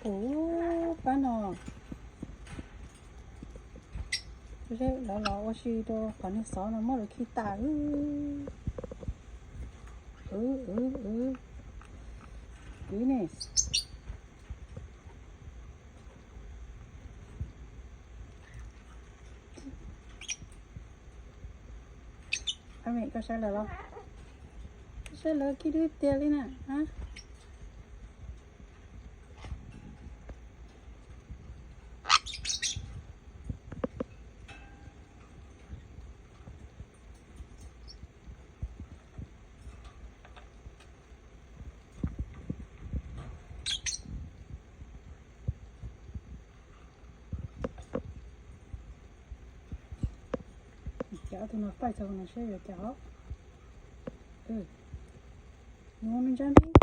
Ub, pab no, lawv los ua si rau qhov niag xov no muab lawv khi tas. Ub, ub, ub, ub ne. Ab, koj saib lawv los? Koj saib lawv khib dub tiag li na. Cov tus no faij txog no seb yuav cas. Nws ua me ntsa nteeb